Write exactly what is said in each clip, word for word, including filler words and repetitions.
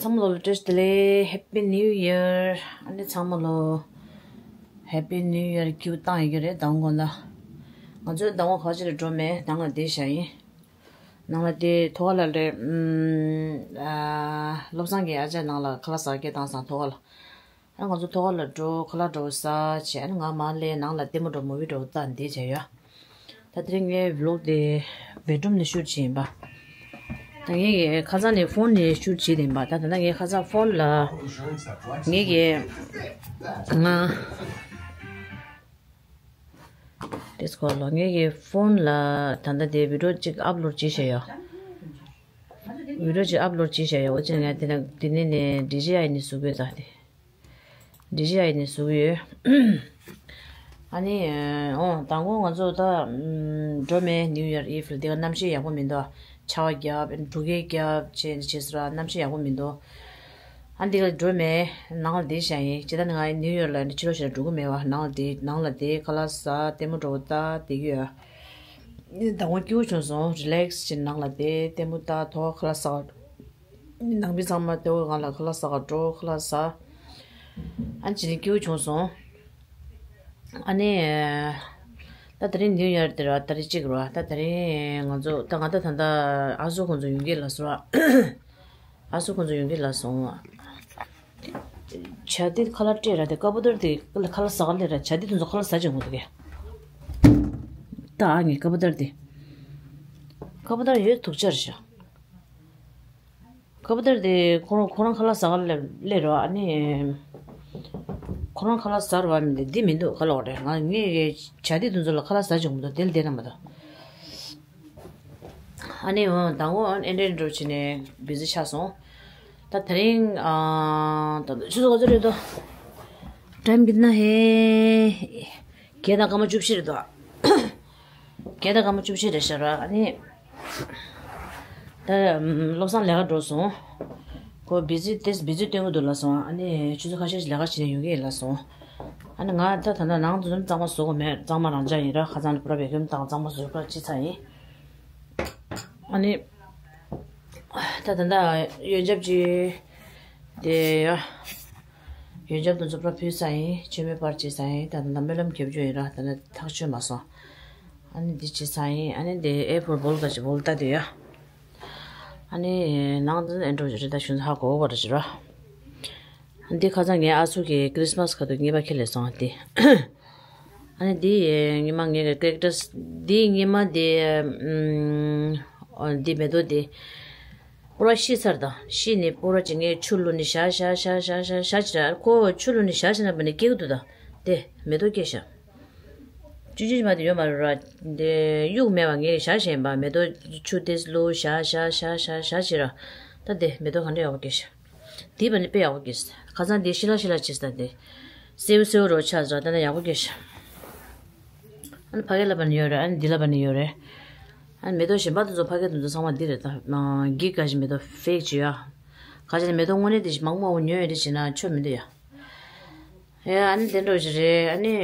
ཚང་མ་ལོ་ལ་བཀྲ་ཤིས་བདེ་ལེགས། Happy New Year། ཨ་ནི་ཚང་མ་ལོ་Happy New Year་ཀིའུ་བཏང་ཡོད་ཀྱི་རེད། ཟླ་བ་འགོ་ན་ང་ཚོའི་ཟླ་བ་ཁ་ཅིག་ལ་འགྲོ་མེད། ནང་ལ་བསྡད་བཞག་ཡིན། ནང་ལ་བསྡད། ཐོག་ཁ་ལ་རེད། ཨ། བློ་བཟང་གི་ཨ་ཅག་ནང་ལ་ཁ་ལག་ཟ་སྐད་བཏང་སོང་། ཐོག་ཁ་ལ། ཨ། ང་ཚོ་ཐོག་ཁ་ལ་འགྲོ། ཁ་ལག་འགྲོ་ཟ་བྱས། ཨ་ནི་ང་མར་སླེབས། ནང་ལ་ལྟད་མོ་འགྲོ། མུ་བི་འགྲོ་ལྟ་འདི་བྱས་ཡོད། ད་དེ་རིང་ངའི་ཝི་ལོག་དེ་བེད་རུམ་ནས་ཤུཊ་བྱས་ཡིན་པ། ད་ངས་ཁ་སང་ནས་ཕོན་ནས་ཤུཊ་བྱས་ཡིན་པ། ད་ད་ལྟ་ངས་ཁ་སང་ཕོན་ལ་ངས་ཀྱི་ང་དེ་སྐོར་ལ་ངས་ཀྱི་ཕོན་ལ་ད་ལྟ་དེ་བི་ཌིའོ་གཅིག་ཨབ་ལོཌ་བྱས་བཞག་ཡོད། བི་ཌིའོ་གཅིག་ཨབ་ལོཌ་བྱས་བཞག་ཡོད། འོ་ཅི་ང་དེ་ནས་དེ་ནས་ནས་ཌི་ཇེ་ཨའི་ནས་བཟོ་དགོས་ད་དེ། འདི་བཞག་ཡིན་ནས་བཟོ་གི་ཡོད། ཨ་ནི། ཨོ། མདང་དགོང་ང་ཚོ་ད་འགྲོ་མེད། New Year Eve་ལ་འདི་ག་གནམ་གཤིས་ཡག་པོ་མི་འདུག་ཆར་པ་བརྒྱབ། འབྲུག་སྐད་བརྒྱབ་བྱས་བྱས་ཟེར་བ། གནམ་གཤིས་ཡག་པོ་མི་འདུག་ཨ། འདི་ག་འགྲོ་མེད། ནང་ལ་བསྡད་བཞག་ཡིན། ཇི་ལྟར་ང་New Year་ལ་ཕྱི་ལོགས་ཤིག་ལ་འགྲོ་གི་མེད་པ། ནང་ལ་བསྡད། ནང་ལ་བསྡད། ཁ་ལག་ཟ། ལྟད་མོ་འགྲོ་ལྟ་བསྡད་ཀྱི་ཡོད། ཨ་ནི་མདང་དགོང་སྐྱིད་པོ་བྱུང་སོང་། རི་ལེག་སི་བྱས་ནང་ལ་བསྡད། ལྟད་མོ་ལྟ། ཐོག་ཁ་ལག་ཟ། ནང་མི་ཚང་མ་དེ་འོ་ང་ལ་ཁ་ལག་ཟ་ག་འགྲོ། ཁ་ལག་ཟ། ཨ་ནི་ཅི་ནས་སྐྱིད་པོ་བྱུང་སོང་། ཨ་ནི། ད་དེ་རིང་ནིའུ་ཡར་དེ་ར། ད་རིང་གཅིག་ར། ད་དེ་རིང་ང་ཚོ་ད་ང་ད་ད་ད་ཨ་སུ་ཁོང་ཚོ་ཡོང་གི་ལ་སོང་ར། ཨ་སུ་ཁོང་ཚོ་ཡོང་གི་ལ་སོང་། བྱ་དེ་ཁ་ལག་སྤྲད་ར། དེ་ཀ་པོ་ཏར་དེ་ཁ་ལག་ཟ་ག་ལེ་ར། བྱ་དེ་དུ་ཚོ་ཁ་ལག་ཟ་ཅིག་འོང་འདུག་གས། ད་ཨ་ངས་ཀ་པོ་ཏར་དེ། ཀ་པོ་ཏར་ཡོད་དུག་ཅར་ཤ། ཁ་པར་དེ་ཁོ་རང་ཁོ་རང་ཁ་ལག་ཟ་ག་སླེབས་སླེབས་རོགས། ཨ་ནི་ཁོ་རང་ཁ་ལག་ཟ་རོགས། ཨ་ནི་འདི་མི་འདུག་ག་ལོག་རེད། ང་ངས་བྱ་དེ་དུ་ཚོ་ལ་ཁ་ལག་ཟ་བཅུག་མི་འདུག་དེ་ལ་བསྡད་ན་མ་གཏོགས། ཨ་ནི་འོ་དང་པོ་ཨེ་འདྲ་འདྲ་བྱས་ནས་བི་ཟི་ཆགས་སོང་། ད་དེ་རིང་ཨ་ད་ཆུ་ཚོད་ག་ཚོད་རེད་དོ། ཊའིམ་གི་ན་ཧེ། བརྒྱད་དང་སྐར་མ་བཅུ་བཞི་རེད་དོ། བརྒྱད་དང་སྐར་མ་བཅུ་བཞི་རེད་ཤག་ར། ཨ་ནི། ད་བློ་བཟང་ལས་ཀ་འགྲོ་སོང་། ཁོ་བི་ཟི་ཏེས་བི་ཟི་སྟོན་གི་འདུག་ལབ་སོང་། ཨ་ནི་ཆུ་ཚོད་ཁ་ཤས་ཤིག་ལས་ཀ་བྱེད་ནས་ཡོང་གི་ཡིན་ལབ་སོང་། ཨ་ནི་ང་ད་ད་ལྟ་ནང་དུ་གཙང་མ་བཟོ་དགོས་མེད། གཙང་མ་རང་འཇགས་ཡིན་ར། ཁ་སང་ནས་པུ་ར་བེ་ཁུམ་དང་གཙང་མ་བཟོས་པ་ཅི་ཚར་ཡིན། ཨ་ནི། ད་ད་ད་ཡོན་ཆབ་ཅི། དེ་ཡ། ཡོན་ཆབ་དུ་ཚོ་པུ་ར་ཕུལ་ཚར་ཡིན། མཆོད་མེ་སྤར་བྱས་ཚར་ཡིན། ད་ད་ད་སྨོན་ལམ་རྒྱབ་རྒྱུ་ཡིན་ར། ད་ད་ཐག་ཆོད་མ་སོང་། ཨ་ནི་འདི་བྱས་ཚར་ཡིན། ཨ་ནི་འདི་ཨེ་ཕོར་བོལ་ད་ཅི་བོལ་ད་དེ་ཡ། ཨ་ནི་ནང་དུ་ཨེ་འགྲོ་རེ་ད་ཤུན་ཧ་གོ་བ་རེ་ར། འདི་ཁ་སང་ངའི་ཨ་སུ་གི་ཁྲིས་མས་ཁ་ཐུག་རྔན་པ་ཁྱེར་སླེབས་སོང་དེ། ཨ་ནི་འདི་རྔན་པ་ངའི་ཀེག་ཊས། འདི་རྔན་པ་འདི་ཨམ། འདི་མེ་ཏོག་འདི། པུ་ར་ཤི་ཚར་དང་། ཤི་ནི་པུ་ར་ཅི་ངས་ཆུ་བླུགས་ནི་ཞག་ཞག་ཞག་ཞག་ཞག་ཞག་ཅི་ར། ཁོ་ཆུ་བླུགས་ནི་ཞག་ཞག་ན་བ་ནི་སྐྱེ་གི་འདུག་ད། དེ་མེ་ཏོག་སྐྱེ་ཤག་ཅུ་ཅུ་ཅི་མ་དེ་ཡོད་མ་རེད་ར། དེ་གཡུག་མེད་པ་ངས་ཞག་ཞག་ཡིན་པ། མེ་ཏོག་ཆུ་དེ་བླུགས་ཞག་ཞག་ཞག་ཞག་ཞག་ཅི་ར། ད་དེ་མེ་ཏོག་ག་འདྲ་ཡག་པོ་སྐྱེ་ཤག་དེ་བ་ནི་དཔེ་ཡག་པོ་སྐྱེས། ཁ་སང་དེ་ཤི་ལ་ཤི་ལ་བྱས་ད་དེ། སེའུ་སེའུ་རོ་ཆགས་ཟ། ད་ནི་ཡག་པོ་སྐྱེས་ཤག་ཨ་ནི་ཕ་གི་ལ་བ་ནི་ཡོད་རེད། ཨ་ནི་འདི་ལ་བ་ནི་ཡོད་རེད། ཨ་ནི་མེ་ཏོག་གཞན་པ་དེ་ཚོ་ཕ་གི་དེ་ཚོ་ཚང་མ་འདི་རེད་ད། གི་ག་ཞིག་མེ་ཏོག་ཕེག་ཅིག་ཡ། ག་ཅི་ནས་མེ་ཏོག་དངོས་གནས་དེ་ཞིག་མང་མང་པོ་ཉོས་ཡོད་རེད་ཅེ་ན་ཆོ་མི་འདུག་ཡ། ཡ་ཨ་ནི་དེ་འདྲ་ཞིག་རེད། ཨ་ནི།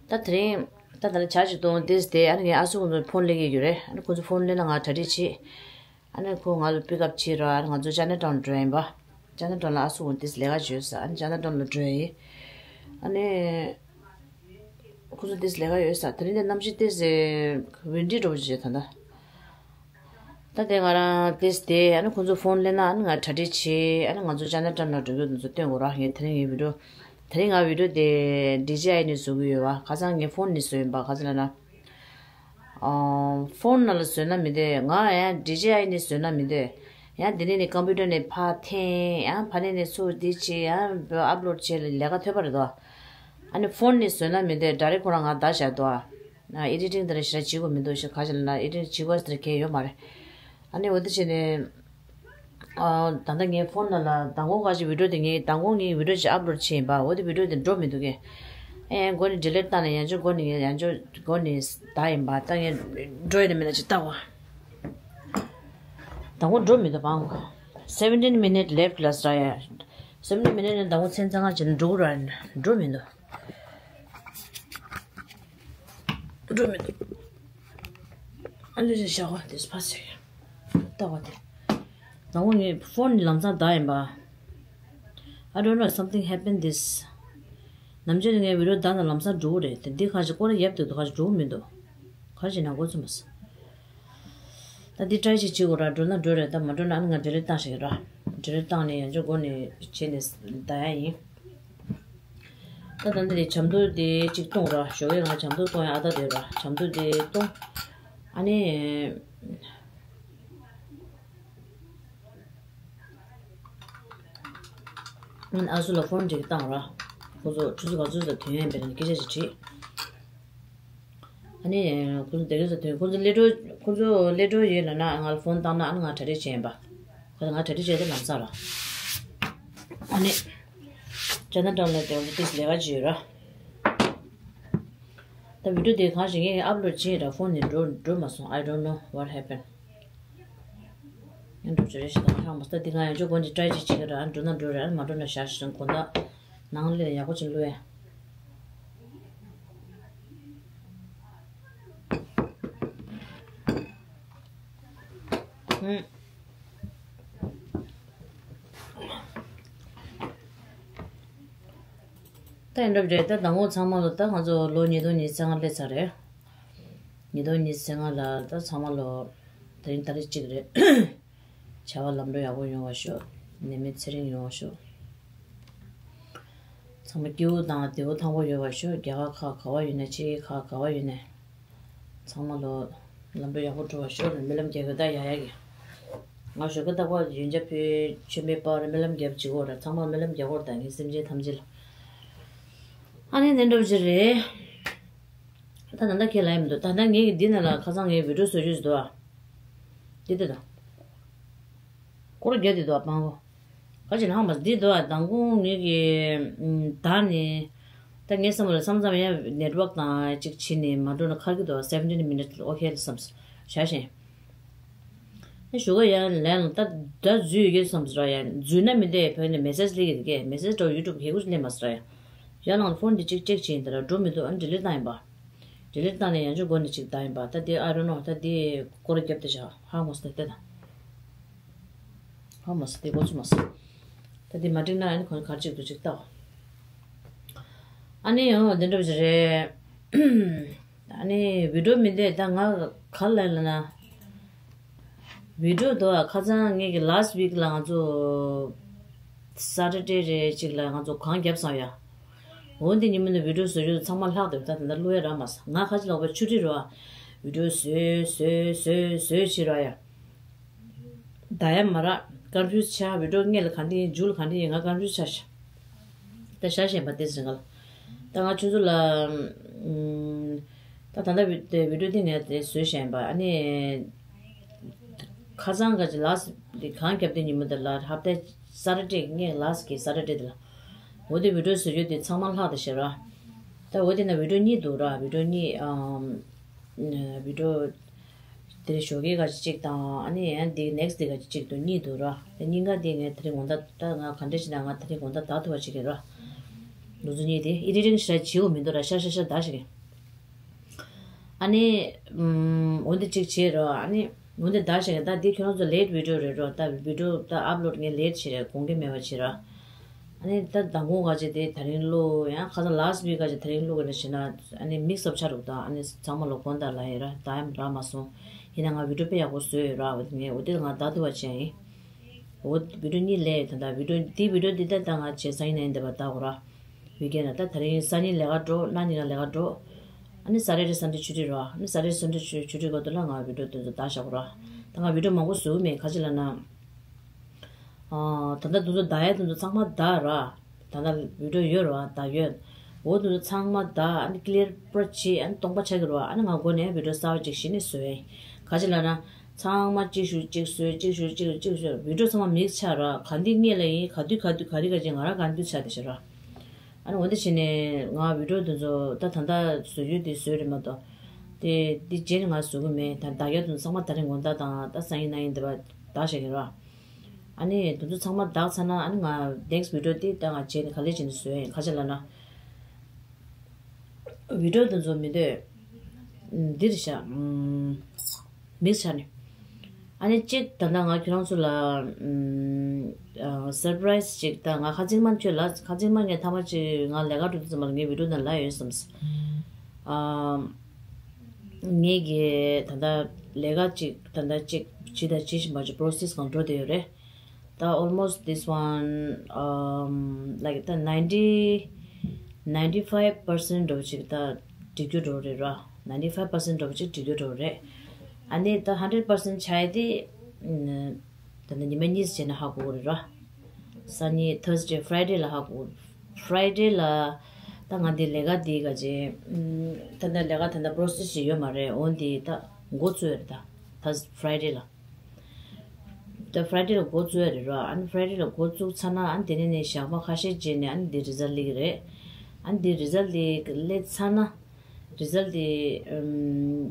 ད་དེ་རིང་། ད་ད་ལ་ཇ་ཅིག་བཏུང་དེས་དེ། ཨ་ནི་ངའི་ཨ་སུ་ཁོང་ཚོ་ཕོན་སླེབས་ཀྱི་ཡོད་རེད། ཨ་ནི་ཁོང་ཚོ་ཕོན་སླེབས་ན་ང་གྲ་སྒྲིག་བྱེད། ཨ་ནི་ཁོ་ང་ལ་པིག་ཨབ་བྱེད་ར། ཨ་ནི་ང་ཚོ་ཅ་ན་ཊའུན་འགྲོ་ཡིན་པ། ཅ་ན་ཊའུན་ལ་ཨ་སུ་ཁོང་དེས་ལས་ཀ་བྱོས་ས། ཨ་ནི་ཅ་ན་ཊའུན་ལ་འགྲོ་ཡིན། ཨ་ནི། ཁོང་ཚོ་དེས་ལས་ཀ་ཡོད་ས། དེ་རིང་དེ་གནམ་གཤིས་དེས་ཝིན་ཌི་འདྲ་བོ་ཅིག་ད་ལྟ། ད་དེ་ང་རང་དེས་དེ། ཨ་ནི་ཁོང་ཚོ་ཕོན་སླེབས་ན་ཨ་ནི་ང་གྲ་སྒྲིག་བྱེད། ཨ་ནི་ང་ཚོ་ཅ་ན་ཊའུན་ལ་འགྲོ་རྒྱུ་དེ་ཚོ་སྟོན་དགོས་ར། ངས་དེ་རིང་ངའི་ཝི་ཌི་ཡོ། དེ་རིང་ང་ཝི་ཌི་ཡོ་དེ་ཌི་ཇེ་ཨའི་ནས་བཟོ་གི་ཡོད་པ། ཁ་སང་ངས་ཕོན་ནས་བཟོས་ཡིན་པ། ག་ཚོད་ལབ་ན། ཨོ། ཕོན་ནང་ལ་བཟོས་ན་མི་འདོད། ང་ཡང་ཌི་ཇེ་ཨའི་ནས་བཟོས་ན་མི་འདོད། ཡང་འདི་ནས་ནི་ཀམ་པུ་ཊར་ནས་ཕར་འཐེན། ཡང་ཕ་ནས་ནས་ཚུར་འདི་བྱེད། ཡང་ཨབ་ལོཌ་བྱེད་ལ་ལས་ཀ་ཐོད་པ་རེད་དོ། ཨ་ནི་ཕོན་ནས་བཟོས་ན་མི་འདོད། ཌའི་རེག་ཁོ་རང་ང་བདག་བཞག་དོ། ཨ་ཨེ་ཌི་ཊིང་དེ་འདྲ་ཞེ་དྲག་བྱེད་དགོས་མི་འདུག་ཞེས་ག་ཅི་ལབ་ན། ཨེ་ཌི་ཊིང་བྱེད་དགོས་ཟེར་མཁན་ཡོད་མ་རེད། ཨ་ནི་འོ་དེ་བྱས་ནས། ཨ། ད་ལྟ་ངའི་ཕོན་ནང་ལ་མདང་དགོང་ཁ་ཅིག་ཝི་ཌི་ཡོ་དེ། ངས་མདང་དགོང་ངའི་ཝི་ཌི་ཡོ་ཅིག་ཨབ་ལོཌ་བྱས་ཡིན་པ། འོ་དེ་ཝི་ཌི་ཡོ་དེ་འགྲོ་མི་འདུག་གས། ཨེ་མགོ་ནས་ཌི་ལིཊ་བཏང་ནས་ཡང་བསྐྱར་མགོ་ནས་ཡང་བསྐྱར་མགོ་ནས་བཏང་ཡིན་པ། ད་ངས་འགྲོ་ཡིན་མིན་ལ་ཅིག་བལྟ་བ། མདང་དགོང་འགྲོ་མི་འདུག་བང་། Seventeen minute left ལ་ཟེར་ཡ། Seventeen minute ནས་མདང་དགོང་མཚན་ཚ་ང་ཅིག་འགྲོ་གི་ར། འགྲོ་མི་འདུག་འགྲོ་མི་འདུག་ཨ་ལེ་རེ་བཞག་པ་དེ་ཕ་སེ། ལྟ་བ་དེ། དང་པོ་ངའི་ཕོན་ལམ་སང་བདག་ཡིན་པ། I don't know, something happened this. ནམ་རྒྱུན་ངའི་བི་ཌིའོ་བདག་ན་ལམ་སང་འགྲོ་གི་རེད་དེ། འདི་ཁ་ཅིག་སྐོར་ཡབ་དུས་དུ་ཁ་ཅིག་འགྲོ་གི་མི་འདུག་ཁ་ཅིག་ན་འགོ་ཚུགས་མ་སོང་། ད་འདི་ཊྲའི་ཅིག་བྱེད་དགོས་ར། འགྲོ་ན་འགྲོ་རེད། ད་མ་འགྲོ་ན་ཨ་ནི་ང་ཌི་ལིཊ་བཏང་ཤེས་ར། ཌི་ལིཊ་བཏང་ནས་ཡང་ཅིག་སྒོ་ནས་བྱས་ནས་བདག་ཡ་ཡིན། ད་ད་འདི་ནས་ཇ་མདོ་དེ་གཅིག་བཏུང་ར། ཞོགས་ཀས་ང་ཇ་མདོ་བཏུང་ཡ་ཨ་ད་དེ་ར། ཇ་མདོ་དེ་བཏུང་། ཨ་ནི། ཨ་སུ་ལ་ཕོན་ཅིག་བཏང་ར། ཁོ་ཚོ་ཆུ་ཚོད་ག་ཚོད་ལ་ཐོན་ཡིན་པས་ན་སྐད་ཆ་ཅིག་དྲིས། ཨ་ནི་ཁོ་ཚོ་དེ་ག་ཚོད་ཐོན། ཁོ་ཚོ་སླེབས་འགྲོ། ཁོ་ཚོ་སླེབས་འགྲོ་ཡོད་ལབ་ན་ང་ལ་ཕོན་བཏང་ན་ཨ་ནི་ང་གྲ་སྒྲིག་བྱས་ཡིན་པ། ཁོ་ཚོ་ང་གྲ་སྒྲིག་བྱས་ཏེ་ལམ་སང་ར། ཨ་ནི་ཅ་ན་ཀྲོང་ལ་དེ་ཚོ་ཏིས་ལས་ཀ་ཅིག་ཡོད་ར། ད་བི་ཌིའོ་དེ་གང་ཞིག་ངས་ཨབ་ལོཌ་བྱས་ར། ཕོན་ནས་འགྲོ་འགྲོ་མ་སོང་། I don't know what happened. ཡང་འགྲོ་ཅི་རེད་ཞེ་ད་ཧང་མ་སྟ། འདི་ང་ཡང་ཅོ་དགོན་གྱི་ཊྲའི་ཅིག་བྱེད་ཀྱི་ར། འགྲོ་ན་འགྲོ་རེད། མ་འགྲོ་ན་བཞག་ཞིང་དགོན་བདག་ནང་ལས་ཡག་པོ་ཅིག་བླུགས་ཡ། ཧུམ། ད་ཡིན་འགྲོ་རེད། ད་མདང་དགོང་ཚང་མ་ལོ་ད་ང་ཚོ་ལོ་ཉིས་སྟོང་ཉི་ཤུ་རྩ་ལྔ་སླེབས་ཚར་རེད། ཉིས་སྟོང་ཉི་ཤུ་རྩ་ལྔ་ལ་ད་ཚང་མ་ལོ་དེ་རིང་ཏ་རིག་གཅིག་རེད། བྱ་བ་ལམ་འགྲོ་ཡག་པོ་ཡོང་བ་ཤོག་ནད་མེད་ཚེ་རིང་ཡོང་བ་ཤོག་ཚང་མ་སྐྱིད་པོ་དང་བདེ་པོ་ཐང་པོ་ཡོད་པ་ཤོག་རྒྱ་གར་ཁག་ག་བ་ཡོད་ན། ཕྱི་རྒྱལ་ཁག་ག་བ་ཡོད་ན། ཚང་མ་ལོ་ལམ་འགྲོ་ཡག་པོ་འགྲོ་བ་ཤོག་སྨོན་ལམ་རྒྱག་གི་ད་ཡ་ཡ་གི། ང་ཞོགས་ཀ་རྟག་པར་ཡོན་ཆབ་ཕུལ། མཆོད་མེ་སྤར། སྨོན་ལམ་རྒྱབ་བྱེད་དགོས་ར། ཚང་མ་སྨོན་ལམ་རྒྱག་དགོས་ར། ད་ངའི་སེམས་ཅན་ཐམས་ཅད་ལ། ཨ་ནི་ནན་འགྲོ་བྱེད་རེད། ད་ད་ལྟ་ཁས་ལེན་མི་འདུག་ད་ལྟ་ངས་འདི་ནང་ལ་ཁ་སང་ངའི་བི་ཌིའོ་བཟོ་རྒྱུ་ཞིག་འདུག་ཨ། འདི་འདི་དང་། སྐོར་རྒྱག་འདི་འདུག་ཨ། སྤང་གོ། ག་ཅི་ནང་མ་འདི་འདུག་ཨ། མདང་དགོང་ངས་ཀྱི་ད་ནི། ད་ངའི་བསམ་བློ་བསམ་ཙམ་ཡང་ནེཊ་ཝརཀ་དང་གཅིག་བྱས་ནས་མ་འགྲོ་ན་ཁར་གི་འདུག་ཨ། seventeen minutes okay བསམ་བཞག་བཞིན། ཨ་ཞོགས་ཀ་ཡང་ལན་ད་ད་འཛུལ་ཡོད་བསམ་ཟེར་ཡ། འཛུལ་ན་མི་འདས་བོད་ནས་མེ་སེ་ཇི་སླེབས་ཀྱི་རེད། མེ་སེ་ཇི་འགྲོ་ཡུ་ཊུབ་གི་ཧེ་གུ་སླེབས་མ་ཟེར་ཡ། ཡ་ལང་ཕོན་འདི་གཅིག་ཅེག་བྱས་ཡིན་ད་ར་འགྲོ་མི་འདུག་ཨ་ཌི་ལིཊ་བཏང་ཡིན་པ། ཌི་ལིཊ་བཏང་ནས་ཡང་ཅིག་སྒོ་ནས་ཅིག་བཏང་ཡིན་པ། ད་འདི་I don't know ད་འདི་སྐོར་རྒྱབ་དེ་བཞག་ཧ་མོ་སྟེ་ལྟ་ད། ཧ་མ་སི་དེ་གོ་ཆུ་མ་སི། ད་དེ་མ་འགྲིག་ན་ཨ་ནི་ཁོང་གར་ཅིག་ཏུ་ཅིག་ལྟ། ཨ་ནི་ཡང་དེ་འདྲ་བ་ཞིག་རེད། ཨ་ནི་བི་ཌིའོ་མི་འདས་ད་ང་ག་ལ་ལ་ན། བི་ཌིའོ་དོ་ཨ་ཁ་སང་ངེད་ཀྱི་last week ལ་ང་ཚོ་Saturday རེད་ཅིག་ལ་ང་ཚོ་གང་བརྒྱབ་སོང་ཡ། འོ་འདི་ཉིན་མོ་ནས་བི་ཌིའོ་བཟོ་རྒྱུ་ཚང་མ་ལྷག་འདུག་ད་ད་ལྟ་བླུག་ཡ་རག་མ་སོང་། ང་ཁ་ཅིག་ལོག་པའི་ཆུ་ཊི་རོ་ཨ། བི་ཌིའོ་བཟོས་བཟོས་བཟོས་བཟོས་བྱེད་རོགས་ཡ། ད་ཡ་མ་རག་ཀོན་ཕིའུ་སི་ཆགས། བི་ཌིའོ་སྔས་ལ་ག་འདི་ཡིན། མཇུག་ལ་ག་འདི་ཡིན། ང་ཀོན་ཕིའུ་སི་ཆགས་ཤག་ད་ཤ་ཞེན་པ་དེ་ཟིན་ག་ལ། ད་ང་ཆུ་ཚོད་ལ། ཨམ། ད་ད་ལྟ་བི་དེ་བི་ཌིའོ་དེ་ངས་དེ་བཟོས་ཤག་ཡིན་པ། ཨ་ནི། ཁ་སང་ག་ཅི་ལ་སི་དེ་གང་རྒྱབ་དེ་ཉིན་མོ་དེ་ལ་ཧབ་ཏ་སེ་ཊར་ཌེ་ངས་ལ་སི་གི་སེ་ཊར་ཌེ་དེ་ལ། འོ་དེ་བི་ཌིའོ་བཟོ་རྒྱུ་དེ་ཚང་མ་ལྷག་དེ་ཤེས་ར། ད་འོ་དེ་ན་བི་ཌིའོ་གཉིས་འདུག་ར། བི་ཌིའོ་གཉིས་ཨམ། བི་ཌིའོ། དེ་ཞོགས་ཀའི་ག་ཅིག་གཅིག་དང་ཨ་ནི་ཡང་དེ་ནེག་སི་དེ་ག་ཅིག་གཅིག་ཏུ་གཉིས་འདུག་ར། དེ་གཉིས་ཀ་དེ་ངས་དེ་རིང་དགོང་དག་ད་ང་ག་འདྲ་ཞིག་ན་ང་དེ་རིང་དགོང་དག་ད་ཐུབ་པ་ཞིག་གི་ར། ལུག་ཚོ་གཉིས་དེ་ཨི་ཌི་ཊིང་ཞེ་དྲག་བྱེད་དགོས་མི་འདུག་ར། ཤ་ཤ་ཤ་ད་ཞིག་གི། ཨ་ནི། ཨམ། འོན་ཏེ་གཅིག་བྱེད་ར། ཨ་ནི། འོན་ཏེ་ད་ཞིག་གི་ད་དེ་ཁྱོད་རང་ཚོ་ལེ་ཊི་བི་ཌིའོ་རེད་ར། ད་བི་ཌིའོ་ད་ཨབ་ལོཌ་ངས་ལེ་ཊི་བྱེད་ར། དགོངས་འགལ་མེད་པ་བྱེད་ར། ཨ་ནི་ད་མདང་དགོང་ག་ཅིག་དེ་ད་རིང་བླུག་ཡང་ཁ་སང་ལ་སི་ཊི་ཝིག་ག་ཅིག་ད་རིང་བླུག་གི་ན་ཞེ་ན། ཨ་ནི་མིག་སི་ཨབ་ཆགས་འདུག་ད་ཨ་ནི་ཚང་མ་ལོ་དགོངས་དག་ལ་ཡིན་ར། ད་ཡང་རག་མ་སོང་། ཡིན་ན་ང་བི་ཌིའོ་དཔེ་ཡག་པོ་བཟོས་ཡོད་ར། འོ་དེ་ངས་འོ་དེ་ང་ད་ཐུབ་པ་བྱས་ཡིན། འོ་བི་ཌིའོ་གཉིས་ལས་ད་ད་བི་ཌིའོ་དེ་བི་ཌིའོ་འདི་ད་ད་ང་བྱས་སང་ཉིན་ནས་འདི་བ་ད་འོ་ར། བི་ཀེན་ལ་ད་ད་རིང་སང་ཉིན་ལས་ཀ་འགྲོ། གནངས་ཉིན་ལ་ལས་ཀ་འགྲོ། ཨ་ནི་སེ་ཊར་ཌེ་སན་ཌེ་ཆུ་ཊི་ར། ཨ་ནི་སེ་ཊར་ཌེ་སན་ཌེ་ཆུ་ཆུ་ཊི་གོ་དུ་ལ་ང་བི་ཌིའོ་དེ་ཚོ་ད་བཞག་གོ་ར། ད་ང་བི་ཌིའོ་མང་པོ་བཟོ་གི་མེད། ག་ཅི་ལ་ན། ཨ། ད་ལྟ་དེ་ཚོ་ད་ཡ་དེ་ཚོ་ཚང་མ་ད་ར། ད་ལྟ་བི་ཌིའོ་ཡོད་ར་ད་ཡོད། འོ་དེ་ཚོ་ཚང་མ་ད་ཨ་ནི་ཀི་ལི་ཡར་པུ་ར་བྱེད། ཨ་ནི་སྟོང་པ་ཆགས་ཀྱི་ར། ཨ་ནི་ང་མགོ་ནས་བི་ཌིའོ་གསར་པ་ཅིག་གཞི་ནས་བཟོས་ཡིན། ག་ཅི་ལ་ན། ཚང་མ་གཅིག་ཞུ་གཅིག་བཟོས། གཅིག་ཞུ་གཅིག་གཅིག་བཟོས། བི་ཌིའོ་ཚང་མ་མིག་སི་ཆགས་ར། ག་འདི་སྔས་ལ་ཡིན། ག་དུས་ག་དུས་ག་རི་ག་ཅིག་ང་རང་ག་འདུག་ཆགས་དེ་ཤི་ར། ཨ་ནི་འོ་འདི་བྱས་ནས་ང་བི་ཌིའོ་དེ་ཚོ་ད་ད་ལྟ་བཟོ་རྒྱུ་དེ་བཟོས་རེད་མ་གཏོགས། དེ་འདི་རྗེས་ནས་ང་བཟོ་གི་མེད། ད་བདག་རྒྱག་དེ་ཚོ་ཚང་མ་ད་རིང་དགོང་དག་དང་ད་སང་ཉིན་གནངས་ཉིན་འདི་བ་བདག་བྱེད་ཀྱི་ར། ཨ་ནི་དེ་ཚོ་ཚང་མ་བདག་ཚར་ན་ཨ་ནི་ང་ནེག་སི་ཊི་བི་ཌིའོ་དེ་ད་ང་རྗེས་ནས་ག་ལེ་བྱས་ནས་བཟོས་ཡིན། ག་ཅི་ལ་ན། བི་ཌིའོ་དེ་ཚོ་མི་འདོད། འདིར་བཞག་མིག་སི་ཆགས་ནས། ཨ་ནི་གཅིག་ད་ལྟ་ང་ཁྱོད་རང་ཚོ་ལ་ཨམ་ཨ་སར་པ་རའི་སི་གཅིག་ད་ང་ཁ་ཚིག་མ་ཁྱོད་ལ་ཁ་ཚིག་མ་ངས་ཐ་མ་གཅིག་ང་ལས་ཀ་འགྲོ་དུས་ཙམ་པ་ལ་ངའི་བི་ཌིའོ་ནང་ལ་ཡོད་བསམ་སོང་། ཨམ་ངས་གི་ད་ལྟ་ལས་ཀ་གཅིག་ད་ལྟ་གཅིག་བྱེད་དང་བྱེད་བཞིན་པ་གཅིག་པོ་རོ་སེ་སི་གང་འགྲོ་བསྡད་ཡོད་རེད། ད་almost this one um like the ninety ninety five percent འགྲོ་ཅིག་ད་འགྲིག་རྒྱུ་འགྲོ་རེད་ར། ninety five percent འགྲོ་ཅིག་འགྲིག་རྒྱུ་འགྲོ་རེད། ཨ་ནི་ད་hundred percent ཆགས་ཡ་དེ་ད་ལྟ་ཉི་མ་གཉིས་བྱས་ན་ཧ་གོ་གི་རེད་ར། སང་ཉིན་Thursday Friday ལ་ཧ་གོ། Friday ལ་ད་ང་འདི་ལས་ཀ་འདི་ག་ཅེ་ད་ལྟ་ལས་ཀ་ད་ལྟ་པོ་རོ་སེ་སི་ཞིག་ཡོད་མ་རེད། འོན་ཏེ་ད་འགོ་བཙུགས་ཡོད་རེད། ད་ད་Friday ལ། ད་Friday ལ་འགོ་བཙུགས་ཡ་རེད་ར། ཨ་ནི་Friday ལ་འགོ་བཙུགས་ཚར་ན་ཨ་ནི་དེ་ནས་ནས་ཞག་མ་ཁ་ཤས་རྗེས་ནས་ཨ་ནི་འདི་རི་ཛལ་སླེབས་ཀྱི་རེད། ཨ་ནི་འདི་རི་ཛལ་འདི་སླེབས་ཚར་ན་རི་ཛལ་འདི་ཨམ་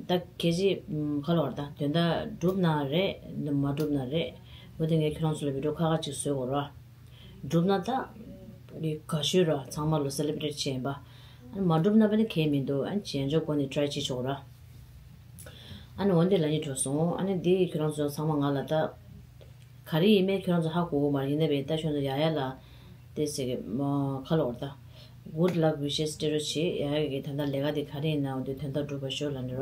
ད་ཁེ་ཅི་ཨམ་ག་ལབ་དགོས་རེད། ད་དོན་དག་གྲུབ་ན་རེད་མ་གྲུབ་ན་རེད། འོ་དེ་ངས་ཁྱོད་རང་ཚོ་ལ་བི་ཌིའོ་ཁག་ཁག་ཅིག་བཟོས་དགོས་ར། གྲུབ་ན་ད་དགའ་ཤོས་ར་ཚང་མ་ལོ་སེ་ལེ་བྷི་རེ་ཊི་བྱས་ཡིན་པ། ཨ་ནི་མ་གྲུབ་ན་བ་ནི་ཁེ་མི་འདུག་ཨ་ནི་བྱས་ཆོག་སྒོ་ནས་ཊ་རའི་བྱེད་ཆོག་ར། ཨ་ནི་འོན་ཏེ་ལབ་སྙིང་བྲོ་སོང་། ཨ་ནི་འདི་ཁྱོད་རང་ཚོ་ཚང་མ་ང་ལ་ད་ག་རེ་ཡིན་མིན་ཁྱོད་རང་ཚོ་ཧ་གོ་གི་མ་རེད། ཡིན་ན་བས་ད་ཁྱོད་ཚོ་ཡ་ཡ་ལ་དེ་ཟེར་གི་མ་ཁ་ལོ་བར་ད་good luck wishes སྤྲད་རོགས་བྱེད། ཡ་ཡ་གི་ད་ལྟ་ལས་ཀ་དེ་ག་རེ་ཡིན་ན་འོན་ཏེ་དོན་དག་འགྲུབ་པ་ཤོག་ལབ་ནི་ར།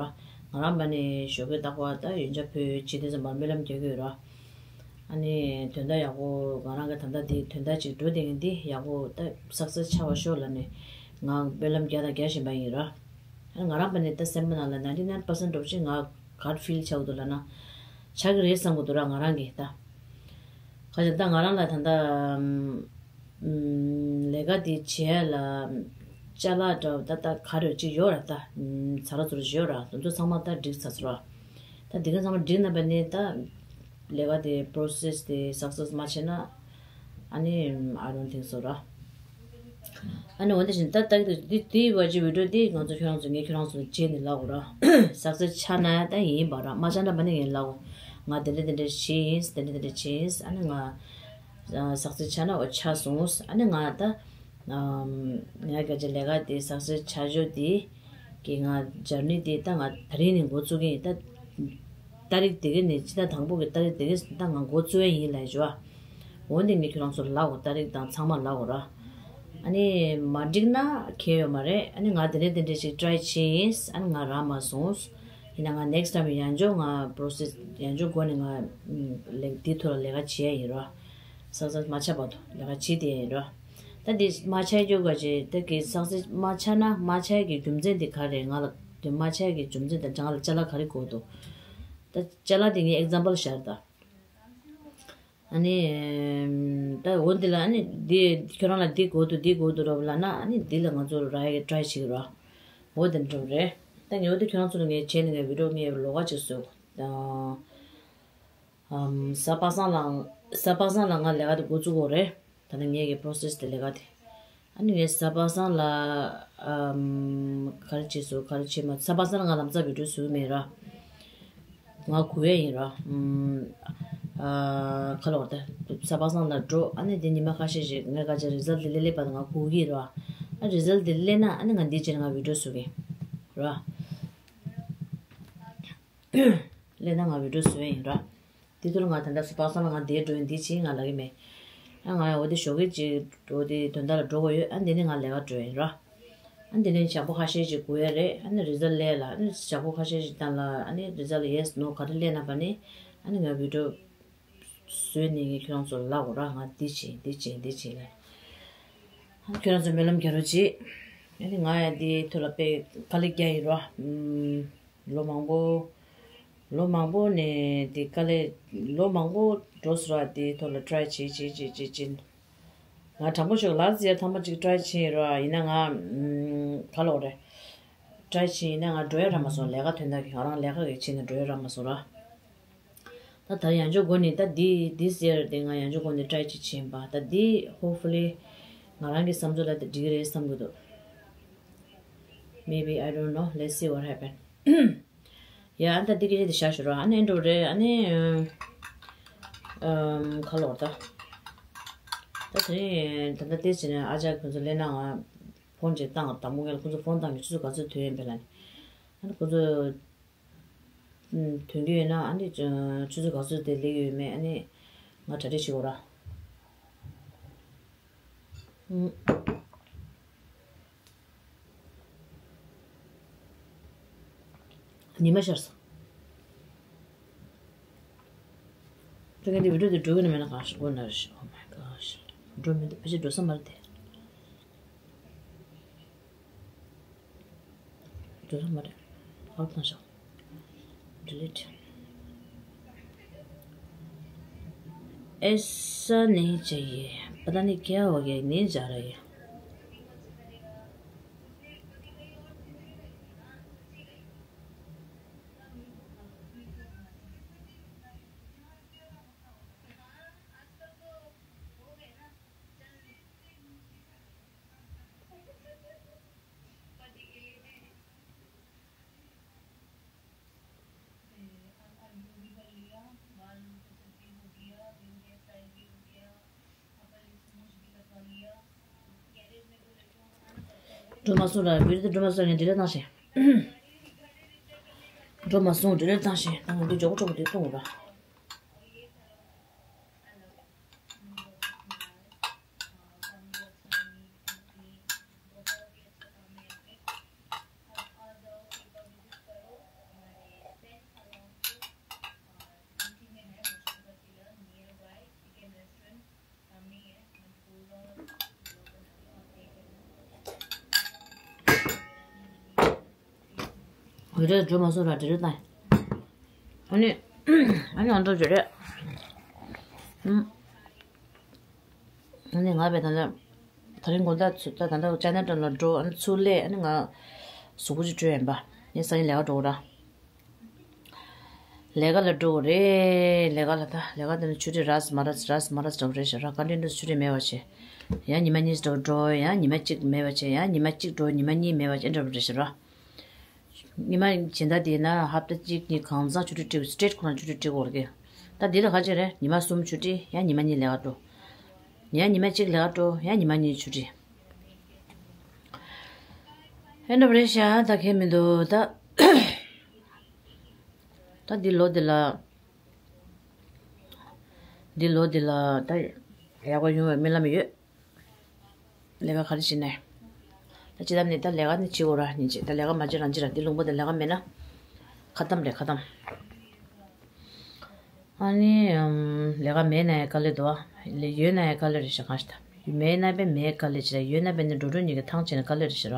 ང་རང་པ་ནས་ཞོགས་ཀས་རྟག་པར་ད་ཡོན་ཆབ་ཕུལ་བྱེད་དུས་ཙམ་པར་སྨོན་ལམ་རྒྱག་གི་ཡོད་ར། ཨ་ནི་དོན་དག་ཡག་པོ་ང་རང་གི་ད་ལྟ་འདི་དོན་དག་ཅིག་འགྲོ་བསྡད་མཁན་འདི་ཡག་པོ་ད་སག་སེ་སི་ཆགས་པ་ཤོག་ལབ་ནས་ང་སྨོན་ལམ་རྒྱག་དང་རྒྱག་བཞིན་པ་ཡིན་ར། ཨ་ང་རང་པ་ནས་ད་སེམས་པ་ནང་ལ་ninety nine percent འགྲོ་ཕྱིན་ང་gut feel ཆགས་ཀྱི་འདུག་ལབ་ན་ཆགས་ཀྱི་རེད་བསམ་གྱི་འདུག་ར། ང་རང་གིས་ད་ཁ་ཅིག་ད་ང་རང་ལ་ད་ལྟ་ལས་ཀ་འདི་བྱེད་ཡ་ལ་ཅ་ལག་འདྲ་བོ་ད་ལྟ་ག་རེ་ཅིག་ཡོད་ར། ད་ཚ་ར་ཚུ་ར་ཡོད་ར། དེ་ཚོ་ཚང་མ་ད་འགྲིག་ཚར་ཚར་ར། ད་འདི་ག་ཚང་མ་འགྲིག་ན་པ་ནི་ད་ལས་ཀ་དེ་པོ་རོ་སེ་སི་དེ་སག་སེ་སི་མ་བྱས་ན་ཨ་ནི་I don't think so ར། ཨ་ནི་འོན་ཏེ་བཞིན་ད་ལྟ་འདི་འདི་བ་ཅི་བི་ཌིའོ་འདི་ང་ཚོ་ཁྱོད་རང་ཚོ་ངས་ཁྱོད་རང་ཚོ་བྱས་ནས་ལབ་དགོས་ར། སག་སེ་སི་ཆགས་ན་ད་ཡིན་པ་ར། མ་ཆགས་ན་པ་ནི་ངས་ལབ་དགོས། ང་དེ་འདྲ་དེ་འདྲ་བྱས་ཡིན། དེ་འདྲ་དེ་འདྲ་བྱས་ཡིན། ཨ་ནི་ང་སག་སེ་སི་ཆགས་ན་འོ་ཆགས་སོང་། ཨ་ནི་ང་ད་ང་སྐད་ཆ་ལས་ཀ་དེ་སག་སེ་སི་ཆགས་ཆོག་དེ་གི་ང་ཇར་ནི་དེ་ད་ང་ད་རིང་ནས་འགོ་བཙུགས་ཀྱི་ཡིན། ད་ཏ་རིག་དེ་ག་ནས་སྤྱི་ཟླ་དང་པོ་གི་ཏ་རིག་དེ་ག་ནས་ད་ང་འགོ་བཙུགས་ཡ་ཡིན་ལབ་ཞུ་བ། འོན་ཏེ་ངས་ཁྱོད་རང་ཚོར་ལབ་དགོས། ཏ་རིག་དང་ཚང་མ་ལབ་དགོས་ར། ཨ་ནི་མ་འགྲིག་ན་ཁྱད་ཡོད་མ་རེད། ཨ་ནི་ང་དེ་འདྲ་དེ་འདྲ་ཞིག་ཊ་རའི་བྱས་ཡིན། ཨ་ནི་ང་རག་མ་སོང་། ཡིན་ན་ང་ནེག་སི་ཊའིམ་ཡང་བསྐྱར་ང་པོ་རོ་སེ་སི་ཡང་བསྐྱར་སྒོ་ནས་ང་ལས་དེའི་ཐོག་ལ་ལས་ཀ་བྱེད་ཡ་ཡིན་ར། སག་སེ་སི་མ་ཆགས་བར་དུ་ལས་ཀ་བྱེད་དེ་ཡིན་ར། ད་འདི་མ་ཆགས་རྒྱུ་ག་ཅེ་ད་གི་སག་སེ་སི་མ་ཆགས་ན་མ་ཆགས་ཀྱི་རྒྱུ་མཚན་དེ་ག་རེད། ང་ལ་དེ་མ་ཆགས་ཀྱི་རྒྱུ་མཚན་དང་ང་ལ་ཅ་ལག་ག་རེ་དགོས་འདུག་ད་ཅ་ལག་དེ་ངས་ཨེག་ཛམ་པལ་བཞག་ད། ཨ་ནི་ད་འོ་འདི་ལ་ཨ་ནི་འདི་ཁྱོད་རང་ལ་འདི་དགོས་འདུག་འདི་དགོས་འདུག་རོབ་ལབ་ན་ཨ་ནི་འདི་ལ་ང་ཚོ་རག་ཡ་གི་ཊ་རའི་བྱེད་ཀྱི་ར། འོ་དེ་འདྲ་རེད། ད་ངས་འོ་དེ་ཁྱོད་རང་ཚོ་ལ་ངས་བྱས་ནས་ངས་བི་ཌིའོ་ངས་ལོགས་ཀ་ཅིག་བཟོས། ཨམ་གཟའ་པ་སངས་ལ་གཟའ་པ་སངས་ལ་ང་ལས་ཀ་དེ་འགོ་བཙུགས་དགོས་རེད། ད་ནི་ངས་ཀྱི་པོ་རོ་སེ་སི་དེ་ལས་ཀ་དེ། ཨ་ནི་ངས་གཟའ་པ་སངས་ལ་ཨམ་ག་རེ་བྱས་སོང་ག་རེ་བྱས་མ་གཟའ་པ་སངས་ལ་ང་ལམ་སང་བི་ཌིའོ་བཟོས་མེད་ར། ང་སྒུག་ཡ་ཡིན་ར། ཨམ་ཨ་ག་ལབ་དགོས་རེད། ད་གཟའ་པ་སངས་ལ་འགྲོ། ཨ་ནི་དེ་ཉི་མ་ཁ་ཤས་ཤིག་ངས་ག་ཅིག་རི་ཛལ་དེ་སླེབས་སླེབས་བར་དུ་ང་སྒུག་གི་ཡིན་ར། ཨ་རི་ཛལ་དེ་སླེབས་ན་ཨ་ནི་ང་འདི་བྱས་ནས་ང་བི་ཌིའོ་བཟོ་གི་ར། སླེབས་ན་ང་བི་ཌིའོ་བཟོ་ཡ་ཡིན་ར། དེ་དུས་ལ་ང་ད་ལྟ་གཟའ་པ་སངས་ལ་ང་འདིར་འགྲོ་ཡིན། འདི་བྱེད་ང་ལབ་ཀྱི་མེད། ཨ་ང་འོ་དེ་ཞོགས་ཀས་ཅིག་འགྲོ་དེ་དོན་དག་ལ་འགྲོ་དགོས་ཡོད། ཨ་འདི་ནས་ང་ལས་ཀ་འགྲོ་ཡིན་ར། ཨ་འདི་ནས་ཞག་པོ་ཁ་ཤས་ཅིག་སྒུག་ཡ་རེད། ཨ་ནི་རི་ཛལ་སླེབས་ལ་ཨ་ནི་ཞག་པོ་ཁ་ཤས་ཅིག་བཏང་ལ་ཨ་ནི་རི་ཛལ་ཡེ་སི་ནོ་ག་རེ་སླེབས་ན་པ་ནི་ཨ་ནི་ང་བི་ཌིའོ་བཟོས་ནས་ངས་ཁྱོད་རང་ཚོར་ལབ་དགོས་ར། ང་འདི་བྱེད་འདི་བྱེད་འདི་བྱེད་ལབ། ཨ་ཁྱོད་རང་ཚོ་སྨོན་ལམ་རྒྱག་རོགས་བྱེད། ཨ་ནི་ང་ཡང་འདིའི་ཐོག་ལ་དཔེ་དཀའ་ལས་བརྒྱབ་ཡིན་ར། ཨུམ། ལོ་མང་པོ། ལོ་མང་པོ་ནས་དེ་དཀའ་ལས། ལོ་མང་པོ་འགྲོ་སོང་ར། དེའི་ཐོག་ལ་ཊ་རའི་བྱེད་བྱེད་བྱེད་བྱེད་བྱེད། ང་དྲང་པོ་ཞུ། ལཱསི་ཡར་ཐེངས་མ་གཅིག་ཊ་རའི་བྱས་ཡིན་ར། ཡིན་ན་ང་ཨམ་ག་ལབ་དགོས་རེད། ཊ་རའི་བྱས་ཡིན་ན་ང་འགྲོ་ཡ་རག་མ་སོང་། ལས་ཀ་དོན་དག་གིས་ང་རང་ལས་ཀ་གི་ཆེད་ནས་འགྲོ་ཡ་རག་མ་སོང་ར། ད་ད་ཡང་བསྐྱར་སྒོ་ནས་ད་འདི་this year དེ་ང་ཡང་བསྐྱར་སྒོ་ནས་ཊ་རའི་ཅིག་བྱེད་ཡིན་པ། ད་འདི་hopefully ང་རང་གི་བསམ་ཚུལ་ལ་དེ་འགྲིག་གི་རེད་བསམ་གྱི་འདུག Maybe, I don't know. Let's see what happen. ཡ། ཨ་ད་འདི་སྐད་ཆ་དེ་བཞག་ཞུ་རོགས། ཨ་ནི་འགྲོ་རེད། ཨ་ནི་ཨམ་ག་ལབ་དགོས་རེད། ད་ད་དེ་རིང་ད་ལྟ་དེ་བྱས་ནས་ཨ་ཅག་ཁོང་ཚོ་སླེབས་ན་ང་ཕོན་ཅིག་བཏང་། དང་པོ་ངས་ཁོང་ཚོ་ཕོན་བཏང་གི་ཆུ་ཚོད་ག་ཚོད་ཐོན་ཡིན་པས་ལབ་ནས། ཨ་ནི་ཁོང་ཚོ་ ཨུམ། དོན་རྒྱུ་ཡོད་ན་ཨ་ནི་ཆུ་ཚོད་ག་ཚོད་དེ་སླེབས་ཡོད་མེད་ཨ་ནི་ང་གྲ་སྒྲིག་བྱེད་དགོས་ར། ཨུམ། ཉི་མ་ཤར་སོང་། ཁྱོད་ཀྱིས་འདི་བི་ཌིའོ་དེ་འགྲོ་གི་ན་མེད་ན་གང་ཞིག་དགོས་ན་རེ་ཞིག Oh my gosh. འགྲོ་མི་འདུག་ཕལ་ཆེར་འགྲོ་ས་མ་རེད་དེ། འགྲོ་ས་མ་རེད། ཨའུ་བཏང་ཤག Delete. ऐसा नहीं चाहिए। पता नहीं क्या हो गया, नहीं जा रहा है। འགྲོ་མ་སོང་ར། བི་ཌིའོ་འགྲོ་མ་སོང་ངས་ཌི་ལིཊ་བཏང་ཤིག་འགྲོ་མ་སོང་ཌི་ལིཊ་བཏང་ཤིག་ད་ང་འདི་མགྱོགས་པོ་མགྱོགས་པོ་འདི་གཏོང་དགོས་ར། བི་ཌིའོ་འགྲོ་མ་སོང་ར་ཌི་ལིཊ་བཏང་། ཨ་ནི། ཨ་ནི་ཨ་འགྲོ་རྒྱུ་རེད། ཨུམ། ཨ་ནི་ང་བས་ད་ལྟ། དེ་རིང་དགོང་དག་ཚུ་ད་ད་ལྟ་ཅའི་ན་ཊའུན་ལ་འགྲོ། ཨ་ནི་ཚུར་སླེབས། ཨ་ནི་ང་གཟུགས་པོ་ཅིག་བཀྲུས་ཡིན་པ། ངས་སང་ཉིན་ལས་ཀ་འགྲོ་དགོས་ར། ལས་ཀ་ལ་འགྲོ་དགོས་རེད། ལས་ཀ་ལ་ད་ལས་ཀ་དེ་ནི་ཆུ་ཊི་རག་མ་རག་རག་མ་རག་འདྲ་བོ་རེད་ཤག་ར། ཀོན་ཊི་ནུ་ཨས་ཆུ་ཊི་མེད་པ་བྱས། ཡང་ཉི་མ་གཉིས་འདྲ་བོ་འགྲོ། ཡང་ཉི་མ་གཅིག་མེད་པ་བྱས། ཡང་ཉི་མ་གཅིག་འགྲོ། ཉི་མ་གཉིས་མེད་པ་བྱས་འདྲ་བོ་རེད་ཤག་ར། ཉི་མ་གཞན་དག་དེ་ན་ཧབ་ཏ་གཅིག་གཉིས་གང་ཚང་ཆུ་ཊི་སྤྲད། སི་ཊེཊ་ཁོ་རང་ཆུ་ཊི་སྤྲད་དགོས་རེད། ད་འདི་ལ་ག་ཅི་རེད། ཉི་མ་གསུམ་ཆུ་ཊི། ཡང་ཉི་མ་གཉིས་ལས་ཀ་འགྲོ། ཡང་ཉི་མ་གཅིག་ལས་ཀ་འགྲོ། ཡང་ཉི་མ་གཉིས་ཆུ་ཊི། ཨེ་འདྲ་བ་རེད་ཤག་ད་གལ་མི་འདུག་ད། ད་འདི་ལོ་འདི་ལ། འདི་ལོ་འདི་ལ་ད་ཡག་པོ་ཡོང་བའི་རྨི་ལམ་ཡོད། ལས་ཀ་ག་རེ་བྱེད་ནས། ད་ཅི་ལྟར་ནས་ད་ལས་ཀ་ནི་བྱེད་དགོས་ར་ཉིན་བྱེད། ད་ལས་ཀ་མ་བྱེད་རང་བྱེད་ར། འདི་ལུང་པ་དེ་ལས་ཀ་མེད་ན། ཁ་གཏམ་རེད་ཁ་གཏམ། ཨ་ནི་ཨམ། ལས་ཀ་མེད་ན་ཡང་དཀའ་ལས་འདུག་ཨ། ལས་ཡོད་ན་ཡང་དཀའ་ལས་རེད་ཤག་གང་ཞིག་ད། མེད་ན་པས་མེད་དཀའ་ལས་བྱེད་ར། ཡོད་ན་པས་ནི་འགྲོ་འགྲོ་གཉིས་ཀྱི་ཐང་བྱེད་ན་དཀའ་ལས་རེད་ཤག་ར།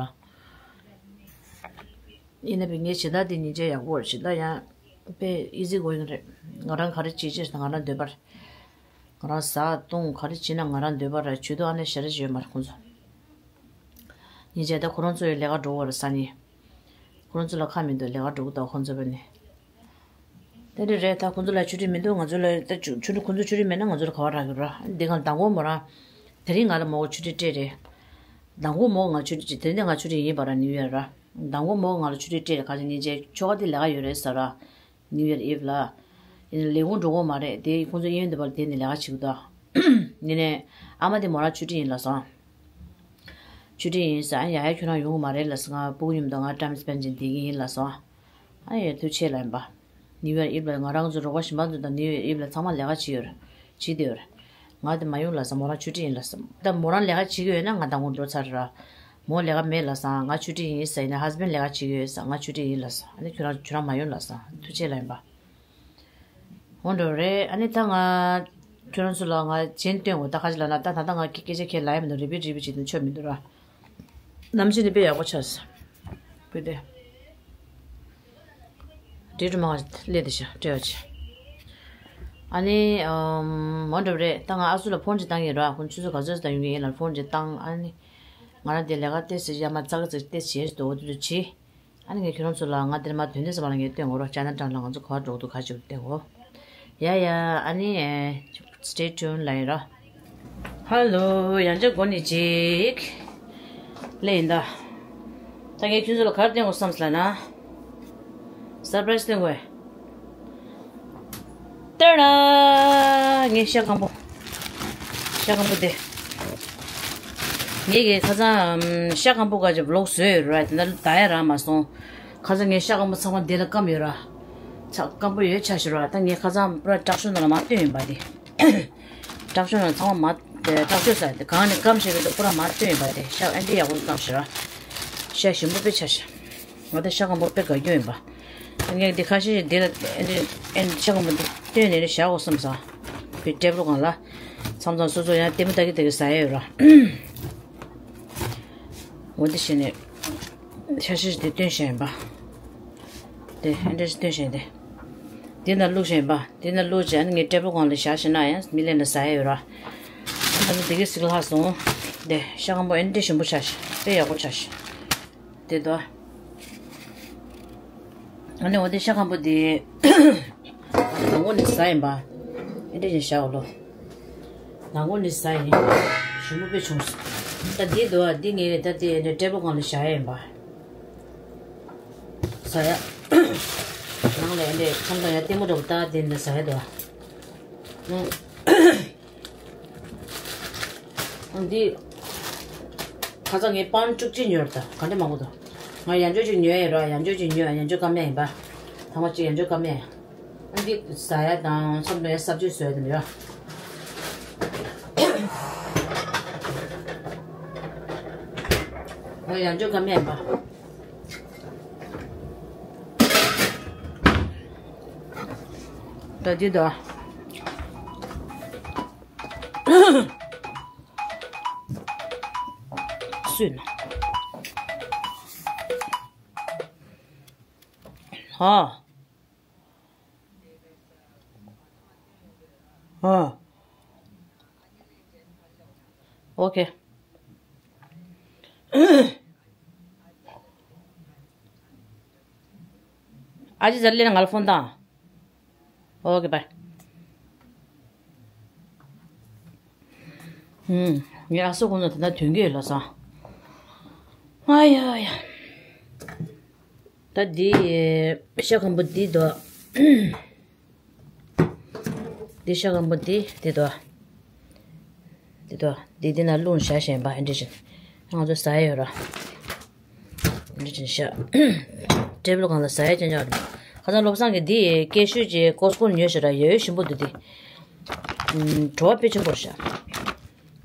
ཡིན་ན་པས་ངའི་བྱེད་སྟངས་དེ་ཉིན་བྱེད་ཡག་པོ་རེད། བྱེད་སྟངས་ཡང་དཔེ་ཨི་ཛི་གོ་ཡིང་རེད། ང་རང་ག་རེ་བྱེད་ཅེས་ང་རང་འདོད་པ་རེད། ང་རང་ཟ་བཏུང་ག་རེ་བྱེད་ན་ང་རང་འདོད་པ་ར། ཇུས་གཏོགས་ཨ་ནེ་ཞེ་དྲག་ཅིག་ཡོད་མ་རེད་ཁོང་ཚོ། ཉིན་བྱེད་ད་ཁོ་རང་ཚོ་ཡི་ལས་ཀ་འགྲོ་བ་རེད་སང་ཉིན། ཁོ་རང་ཚོ་ལ་ཁ་མི་འདུག་ལས་ཀ་འགྲོ་གི་འདུག་ཁོང་ཚོ་བས་ནི། དེ་འདྲ་རེད། ད་ཁོང་ཚོ་ལ་ཆུ་ཊི་མི་འདུག་ང་ཚོ་ལ་ད་ཆུ་ཆུ་ཊི་ཁོང་ཚོ་ཆུ་ཊི་མེད་ན་ང་ཚོ་ལ་ག་བ་རག་གི་ར། འདི་གང་མདང་དགོང་མོ་རང་། དེ་རིང་ང་ལ་མོ་ཆུ་ཊི་སྤྲད་རེད། མདང་དགོང་མོ་ང་ཆུ་ཊི་སྤྲད། དེ་རིང་ང་ཆུ་ཊི་ཡིན་པ་ར་ནིའུ་ཡར་ར། མདང་དགོང་མོ་ང་ལ་ཆུ་ཊི་སྤྲད་རེད། ག་ཅི་ཉིན་བྱེད་ཁྱོ་ག་དེ་ལས་ཀ་ཡོད་རེད་ཟེར་ར། New Year Eve ལ། ཡིན་ནའི་ལས་ཁུངས་འགྲོ་དགོས་མ་རེད་དེ། ཁོང་ཚོ་གཡོན་དེ་པར་དེ་ནས་ལས་ཀ་བྱེད་ཀྱི་འདུག་ཡིན་ནའི་ཨ་མ་དེ་མོ་རང་ཆུ་ཊི་ཡིན་ལབ་སོང་། ཆུ་ཊི་ཡིན་ཟེར། ཨ་ཡ་ཡ་ཁྱོད་རང་ཡོང་གི་མ་རེད་ལབ་སོང་། ང་སྤུ་གུ་མཉམ་དུ་ང་time spend བྱེད་བསྡད་ཀྱི་ཡིན་ལབ་སོང་། ཨ་ཡ་ཐུགས་རྗེ་ཆེ་ལབ་ཡིན་པ། New Year Eve ལ་ང་རང་ཚོ་རོགས་པ་གཞན་པ་ཚོ་དང་New Year Eve ལ་ཚང་མ་ལས་ཀ་བྱེད་ཡོད་རེད། བྱེད་བསྡད་ཡོད་རེད། ང་དེ་མ་ཡོང་ལབ་སོང་། མོ་རང་ཆུ་ཊི་ཡིན་ལབ་སོང་། ད་མོ་རང་ལས་ཀ་བྱེད་ཀྱི་ཡོད་ན་ང་མདང་དགོང་འགྲོ་ཚར་རེད་ར། མོ་ལས་ཀ་མེད་ལབ་སོང་། ང་ཆུ་ཊི་ཡིན་ཟེར་ཡིན་ན་husband ལས་ཀ་བྱེད་ཀྱི་ཡོད་ཟེར། ང་ཆུ་ཊི་ཡིན་ལབ་སོང་། ཨ་ནི་ཁྱོད་རང་ཁྱོད་རང་མ་ཡོང་ལབ་སོང་། ཐུགས་རྗེ་ཆེ་ལབ་ཡིན་པ། འོ་འདྲ་རེད། ཨ་ནི་ད་ང་ཁྱོད་རང་ཚོ་ལ་ང་རྗེས་སྟོན་དགོས། ད་ག་ཅི་ལབ་ན་ད་ད་ལྟ་ང་སྐད་ཆ་ཁས་ལ་ཡ་མི་འདུག་རི་པི་རི་པི་བྱེད་དུས་ཆོ་མི་འདུག་ར། གནམ་གཤིས་ནི་དཔེ་ཡག་པོ་ཆགས་སོང་། བུ་དེ། འབྲས་རུ་མ་སླེབས་དེ་ཤ་སྤྲད་བ་ཆེ། ཨ་ནི་ཨམ། འོ་འདྲ་རེད། ད་ང་ཨ་སུ་ལ་ཕོན་ཅིག་བཏང་གི་ཡིན་ར། ཁོང་ཆུ་ཚོད་ག་ཚོད་ཙམ་ཡོང་གི་ཡིན་ལ་ཕོན་ཅིག་བཏང་། ཨ་ནི་ང་རང་དེ་ལས་ཀ་ཏོག་ཙམ་ཡར་མར་ཙག་ཙིག་ཏོག་ཙམ་བྱས་འདུག་འོ་དེ་ཚོ་བྱས། ཨ་ནི་ངས་ཁྱོད་རང་ཚོ་ལ་ང་འདིར་མ་དོན་དེ་ཙམ་ལ་ངས་སྟོན་དགོས་རོགས། ཅའི་ན་ཊའུན་ལ་ང་ཚོ་ག་པར་འགྲོ་གི་འདུག་ག་ཅིག་སྟོན་དགོས། ཡ་ཡ། ཨ་ནི་stay tuned ལ་ཡིན་རོགས། ཧ་ལོ། ཡང་བསྐྱར་འགོ་ནས་ཅིག་སླེབས་ཡིན་ད། ད་ངས་ཁྱོད་ཚོ་ལ་ག་རེ་སྟོན་དགོས་བསམ་སོང་ལབ་ན། སར་པ་རའི་སི་སྟོན་དགོས། ཏེ་ར། ངའི་ཤ་སྐམ་པོ། ཤ་སྐམ་པོ་དེ། ངས་ཀྱི་ཁ་སང་ཤ་སྐམ་པོ་ག་ཅིག་ཝི་ལོག་བཟོས་ཡོད་ར། དེ་འདྲ་ད་ཡ་རག་མ་སོང་། ཁ་སང་ངས་ཤ་སྐམ་པོ་ཚང་མ་དེ་ལ་སྐམ་ཡོད་ར། ཚ་སྐམ་པོ་ཡོད་ཆ་ཞིག་ར། ད་ངས་ཁ་སང་པུ་ར་དྲག་ཤོས་ནང་ལ་མ་བཏོན་ཡིན་པ་དེ། དྲག་ཤོས་ནང་ཚང་མ་མ་དྲག་ཤོས་ཟ་དེ་གང་ནས་སྐམ་ཞིག་རེད་འདུག་པུ་ར་མ་བཏོན་ཡིན་པ་དེ་ཤ་ཨེ་འདྲ་ཡག་པོ་སྐམ་ཞིག་ར། ཤ་ཞིམ་པོ་དཔེ་ཆ་ཞིག་ང་ད་ཤ་སྐམ་པོ་དཔེ་དགའ་རྒྱུ་ཡིན་པ། ངས་འདི་ཁ་ཤས་ཤིག་འདི་ལ་ཨེ་འདྲ་ཨེ་འདྲ་ཤ་སྐམ་པོ་འདི་བཏོན་ནས་ནི་བཞག་འོ་བསམ་སོང་། བི་ཊེབ་ལུ་གང་ལ་མཚམས་མཚམས་སོ་སོ་ཡང་ལྟད་མོ་ལྟ་གི་ལྟ་གི་ཟ་ཡ་ཡོད་ར། འོ་འདི་བྱས་ནས་ཤ་ཤ་ཞིག་འདི་བཏོན་བཞག་ཡིན་པ། དེ་ཨེ་འདྲ་ཞིག་སྟོན་བཞིན་དེ། དེ་ན་བླུགས་བཞིན་པ། དེ་ན་བླུགས་བྱས་ཨ་ནི་ངས་ཊེ་བལ་གང་ལ་བཞག་བཞིན་ན་ཡང་མི་ལེན་ན་ཟ་ཡ་ཡོད་ར། ཨ་ནི་དེ་གའི་སིག་ལྷག་སོང་། དེ་ཤ་སྐམ་པོ་ཨེ་འདྲ་ཞིམ་པོ་ཆགས་ཤིག་དཔེ་ཡག་པོ་ཆགས་ཤིག་དེ་དོ། ཨ་ནི་འོ་དེ་ཤ་སྐམ་པོ་དེ་དང་པོ་ནས་ཟ་ཡིན་པ། ཨེ་འདྲ་ཞིག་བཞག་འོ་ལོ། དང་པོ་ནས་ཟ་ཡིན། ཞིམ་པོ་དཔེ་བྱུང་སོང་། ད་འདི་འདུག་ཨ། འདི་ངས་ད་དེ་ཊེ་བལ་གང་ལ་བཞག་ཡ་ཡིན་པ། ཟ་ཡ། ནང་ལ་ཡ་འདྲས་མཚམས་དང་ཡ་ལྟད་མོ་འདྲ་པོ་ལྟ་དེ་འདྲ་ཟ་ཡ་འདུག་ཨ། འདི། ཁ་སང་ངས་པའུན་དྲུག་ཅུ་ཉོས་ར་ད་ག་འདྲས་མང་པོ་འདུག་ང་ཡང་བསྐྱར་ཅིག་ཉོས་ཡ་ར། ཡང་བསྐྱར་ཅིག་ཉོས་ཡ་ཡང་བསྐྱར་སྐམ་ཡ་ཡིན་པ། ཐ་མ་གཅིག་ཡང་བསྐྱར་སྐམ་ཡ། འདི་ཟ་ཡ་དང་མཚམས་དང་ཡ་སབ་ཇི་བཟོ་ཡ་དེ་འདྲ་ཡོད། ཡང་བསྐྱར་སྐམ་ཡ་ཡིན་པ། ད་འདི་ད། སུས་ན། ཧ། ཧ། ཨོ་ཁེ། ཨ་ཅེ་ཟེར་ལེ་ན་ང་ལ་ཕོན་བཏང་། ཨོ་ཁེ་བཱའི། ཧུམ། ངའི་ཨ་སོ་ཁོང་ཚོ་ད་ལྟ་དོན་གྱི་ཡོད་ལ་ས། ཨ་ཡ་ཡ། ད་འདི་ཤ་སྐམ་པོ་འདི་དོ། འདི་ཤ་སྐམ་པོ་འདི་འདི་དོ། འདི་དོ། འདི་འདི་ན་རླུང་བཞག་བཞིན་པ་ཨེ་འདྲ་བཞིན། ང་ཚོ་ཟ་ཡ་ཡོད་ར། འདི་ཅན་ཤ། ཊེ་བལ་གང་ལ་ཟ་ཡ་ཅན་ཅག་རེད། ཁ་སང་བློ་བཟང་གིས་འདི་སྐད་ཤོད་ཀྱི་ཀོ་སི་ཀོ་ཉོས་ཤག་ར། ཡོད་ཞིམ་པོ་འདུག་དེ། ཨུམ། བྲོ་བ་དཔེ་ཆེན་པོ་རེད་ཤག་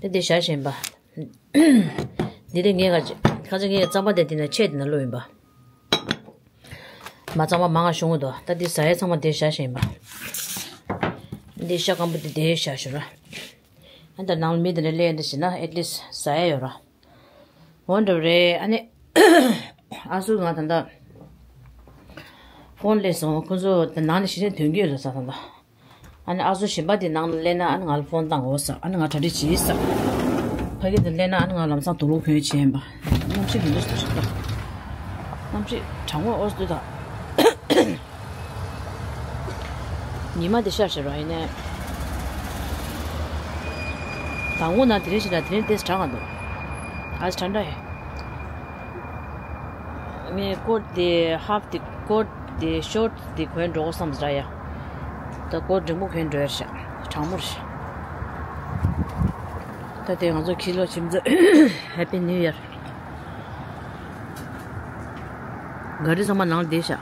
དེ་འདི་བཞག་བཞིན་པ། འདི་དེ་ངས་ཁ་ཅིག་ཁ་ཅིག་ངས་གཙང་པ་དེ་འདི་ན་ཆས་འདི་ན་བླུགས་ཡིན་པ། མ་གཙང་པ་མང་ང་ཤོང་གི་འདུག་ད་འདི་ཟ་ཡ་ཚང་མ་འདི་བཞག་བཞིན་ཡིན་པ། འདི་ཤ་སྐམ་པོ་འདི་འདི་བཞག་ཞོར་ར། ཨ་ད་ནང་ལ་མི་འདི་འདྲ་སླེབས་འདི་བྱས་ན་ཨེ་ཊི་ལིསི་ཟ་ཡ་ཡོད་ར། འོ་འདྲ་རེད། ཨ་ནི་ཨ་སུ་ང་ད་ལྟ་ཕོན་སླེབས་སོང་། ཁོ་ཚོ་ད་ནང་ནས་གཞི་ནས་དོན་གྱི་ཡོད་ལ་ས་ད་ལྟ། ཨ་ནི་ཨ་སུ་གཞན་པ་དེ་ནང་ལ་སླེབས་ན་ཨ་ནི་ང་ལ་ཕོན་བཏང་འོ་ས། ཨ་ནི་ང་གྲ་སྒྲིག་བྱེད་ས། ཕ་གི་དེ་སླེབས་ན་ཨ་ནི་ང་ལམ་སང་དུག་ལོག་གྱོན་བྱས་ཡིན་པ། གནམ་གཤིས་མི་འདུག་ད། གནམ་གཤིས་གྲང་མོ་ཨོ་སི་འདུག་ད། ཉི་མ་དེ་ཤར་ཤར་བ་ཡིན་ནས། དང་པོ་ན་དེ་རིང་ཞིག་ལ་དེ་རིང་ཏོག་ཙམ་གྲང་ག་འདུག་ཨ་ཙི་གྲང་འདྲ་ཡོད། ངས་ཀོ་ཊི་དེ་ཧཱཕ་དེ་ཀོ་ཊི་དེ་ཤོར་ཊི་དེ་གོན་འགྲོ་དགོས་བསམ་ཟེར་ཡ། ད་ཀོ་ཊི་འགྲེང་བུ་གོན་འགྲོ་ཡ་ཤག་གྲང་མོ་རེད་ཤག་ད་དེ་ང་ཚོ་ཁྱི་ལོ་ཁྱིམ་ཚང་ཧེ་པི་ནིའུ་ཡར། ག་རི་ཚང་མ་ནང་བསྡད་ཤག་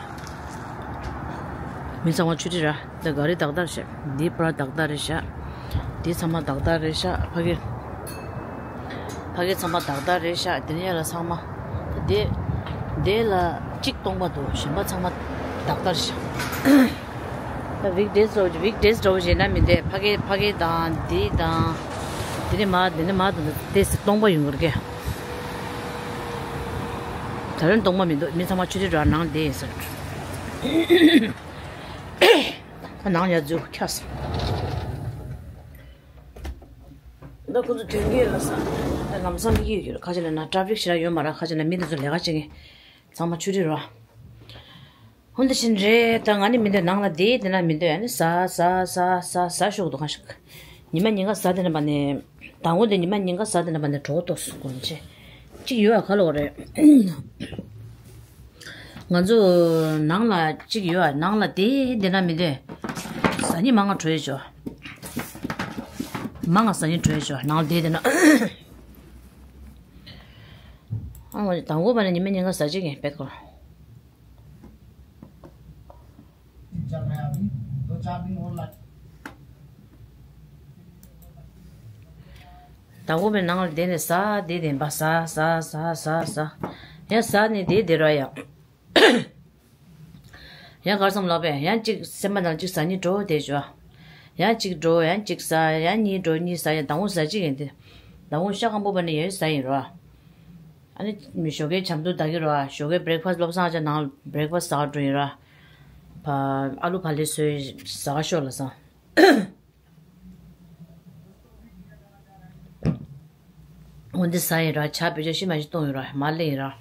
མི་ཚང་མ་ཆུ་ཁྲི་ར། ད་ག་རི་ཏག་ཏག་རེད་ཤག་འདི་པུ་ར་ཏག་ཏག་རེད་ཤག་འདི་ཚང་མ་ཏག་ཏག་རེད་ཤག་ཕ་གི། ཕ་གི་ཚང་མ་ཏག་ཏག་རེད་ཤག་དེ་ནས་ཡ་ལ་ཚང་མ། དེ། དེ་ལ་གཅིག་སྟོང་པ་འདུག་གཞན་པ་ཚང་མ་ཏག་ཏག་རེད་ཤག་ད་ཝིག་ཌེ་སི་འདྲ་བོ་ཝིག་ཌེ་སི་འདྲ་བོ་བྱས་ན་མི་འདུག་ཕ་གི་ཕ་གི་དང་འདི་དང་། དེ་ནས་མ་དེ་ནས་མ་དང་དེ་སྟོང་པ་ཡོང་གི་རེད་ཀྱི། ད་རུང་སྟོང་པ་མི་འདུག་མི་ཚང་མ་ཆུ་ཁྲི་ར་ནང་བསྡད་ཡིན་ཟེར། ད་ནང་ཡར་འཛུལ་འཁྱག་སོང་། ད་ཁོ་ཚོ་དོན་གྱི་ལ་ས། ད་ལམ་སང་མི་གི་ཡོད་ཀྱི་རེད། ཁ་ཅིག་ལ་ན་ཊ་ཕིག་ཞེ་དྲག་ཡོད་མ་རེད། ཁ་ཅིག་ལ་མི་དེ་ཚོ་ལས་ཀ་བྱེད་མཁན་ཚང་མ་ཆུ་ཁྲི་ར། ཧོན་དེ་བཞིན་རེད། ད་ང་ནི་མི་འདོད། ནང་ལ་བསྡད་དེ་ན་མི་འདོད། ཨ་ནི་ཟ་ཟ་ཟ་ཟ་ཟ་ཤོག་འདུག་གང་ཞིག་ཉི་མ་ཉིན་ག་ཟ་དེ་ན་པ་ནས། དང་པོ་དེ་ཉི་མ་ཉིན་ག་ཟ་དེ་ན་པ་ནས་གྲོད་ཁོག་ལྟོགས་སོང་གོ་ནི་ཆེ། གཅིག་ཡོད་ཨ་ག་ལོག་རེད། ང་ཚོ་ནང་ལ་གཅིག་ཡོད་ཨ། ནང་ལ་བསྡད་དེ་ན་མི་འདོད། ཟ་ཉི་མ་ང་བྲོས་ཆོག་མ་ང་ཟ་ཉི་བྲོས་ཆོག་ནང་ལ་བསྡད་དེ་ན། ཨ་ང་དང་པོ་པ་ནས་ཉི་མ་ཉིན་ག་ཟ་ཅིག་ཡིན་པེ་ཁོ། དང་པོ་པའི་ནང་ལ་བསྡད་ནས་ཟ་བསྡད་བསྡད་པ་ཟ་ཟ་ཟ་ཟ་ཟ། ཡང་ཟ་ནས་བསྡད་བསྡད་ར་ཡ། ཡང་གར་སོང་ལབ་པས་ཡང་གཅིག་སེམས་པ་ནང་གཅིག་ཟ་གཉིས་འགྲོ་བསྡད་བྱུང་། ཡང་གཅིག་འགྲོ་ཡང་གཅིག་ཟ་ཡང་གཉིས་འགྲོ་གཉིས་ཟ་ཡང་དང་པོ་ཟ་གཅིག་ཡིན་ཏེ། དང་པོ་ཤ་སྐམ་པོ་པ་ནི་ཡང་ཟ་ཡིན་ར། ཨ་ནི་ཞོགས་ཀའི་བྱམས་སྡོད་ད་གི་ར། ཞོགས་ཀའི་breakfast སློབ་སང་ཅག་ནང་breakfast ཟ་འགྲོ་ཡིན་ར། ཕ་ཨ་ལུ་ཕ་ལི་སོས་ཟ་ཤོག་ལ་སང་། འོ་འདི་ཟ་ཡིན་ར་ཆ་བེད་སྤྱོད་ཤི་མ་ཤི་གཏོང་ཡིན་ར་མ་ལེ་ཡིན་ར།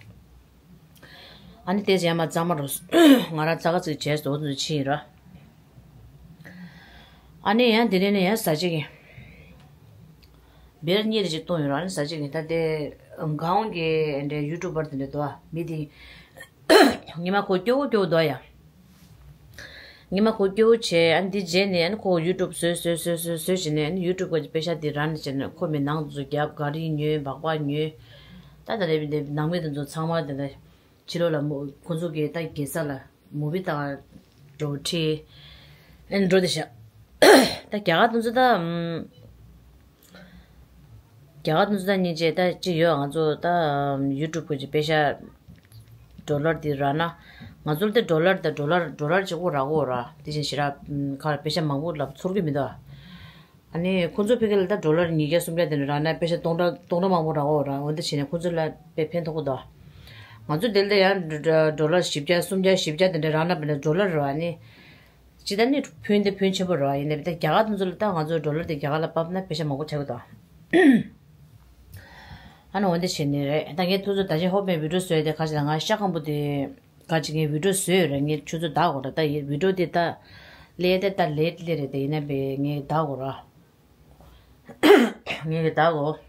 ཨ་ནི་དེ་རྗེས་མ་གཙང་མ་རུ་ང་རང་ཙག་ག་ཙིག་བྱས་སོ་འདི་ཕྱི་ཡིན་ར། ཨ་ནི་ཡང་དེ་ནས་ནི་ཡང་ཟ་ཅིག་ཡིན། བེར་གཉིས་རེ་ཅིག་གཏོང་ཡོད་ར་ཨ་ནི་ཟ་ཅིག་ཡིན་ད་དེ། གང་གི་འདྲའི་YouTuber དེ་འདྲ་འདུག་ཨ་མི་དེ། ཉི་མ་ཁོ་སྐྱོ་བོ་སྐྱོ་བོ་འདུག་ཡ། ཉི་མ་ཁོ་སྐྱོ་བོ་བྱས་ཨ་ནི་དེ་རྗེས་ནས་ཨ་ནི་ཁོ་YouTube བཟོས་བཟོས་བཟོས་བཟོས་བཟོས་བྱས་ནས་ཨ་ནི་YouTube གི་པེ་ཤ་དེ་ར་ནས་བྱས་ནས་ཁོ་མི་ནང་དུ་རྒྱབ་ག་རི་ཉོས་སྦག་སྦག་ཉོས། ད་ད་རེ་བི་འདི་ནང་མི་དེ་ཚོ་ཚང་མ་དེ་འདྲ། ཕྱི་ལོགས་ལ་མོ་ཁོ་ཚོ་གིས་ད་རྒྱལ་ས་ལ་མུ་བི་ལྟ་ག་འགྲོ་ཁྲིད། ཨེ་འགྲོ་དེ་ཤ། ད་རྒྱ་གར་དུ་ཚོ་ད། རྒྱ་གར་དུ་ཚོ་ད་སྙིང་རྗེ་ད་ཅི་ཡོད་ང་ཚོ་ད་YouTube གི་པེ་ཤ་ཌོ་ལར་དེ་རག་ན། ང་ཚོར་དེ་ཌོ་ལར་ད་ཌོ་ལར་ཌོ་ལར་གཅིག་པོ་རག་གོ་ར་དེ་བཞིན་ཞེ་དྲག་ཁར་པེ་ཤ་མང་པོ་ལ་ཚོར་གི་མི་འདུག་ཨ་ནི་ཁོ་ཚོ་ཕ་གི་ལ་ད་ཌོ་ལར་ཉིས་བརྒྱ་སུམ་བརྒྱ་དེ་འདྲ་རག་ན་པེ་ཤ་སྟོང་ཕྲག་སྟོང་ཕྲག་མང་པོ་རག་འོ་ར་འོ་འདི་བྱས་ནས་ཁོ་ཚོ་ལ་དཔེ་ཕན་ཐོགས་པོ་འདུག་ང་ཚོ་དེ་ལ་ཡང་ཌོ་ལར་བཞི་བརྒྱ་སུམ་བརྒྱ་བཞི་བརྒྱ་དེ་འདྲ་རག་ན་པེ་ན་ཌོ་ལར་ར་ཨ་ནི་ཅི་ད་ནི་ཕུན་དེ་ཕུན་ཆེན་པོ་ར་ཡིན་ནའི་ད་རྒྱ་གར་དེ་ཚོ་ལ་ད་ང་ཚོ་ཌོ་ལར་དེ་རྒྱ་གར་ལ་ཕབ་ན་པེ་ཤ་མང་པོ་ཆགས་ཀྱི་འདུག་ཨ་ནི་འོ་འདི་བྱས་ནས་རེད་ད་ངས་ཁོ་ཚོ་ད་ཅི་ཧོབ་མེད་བི་ཌིའོ་བཟོས་དེ་ཁ་ཅིག་ལ་ང་ཤ་སྐམ་པོ་དེ། ག་ཅིག་ངས་བི་ཌིའོ་བཟོས་ཡོད་རེད་ངས་ཁྱོད་ཚོ་བདག་གོ་ར་ད་ཡིན་བི་ཌིའོ་དེ་ད་ལས་དེ་ད་ལས་ལས་རེད་དེ་ཡིན་ན་བས་ངས་བདག་གོ་ར། ངས་བདག་གོ།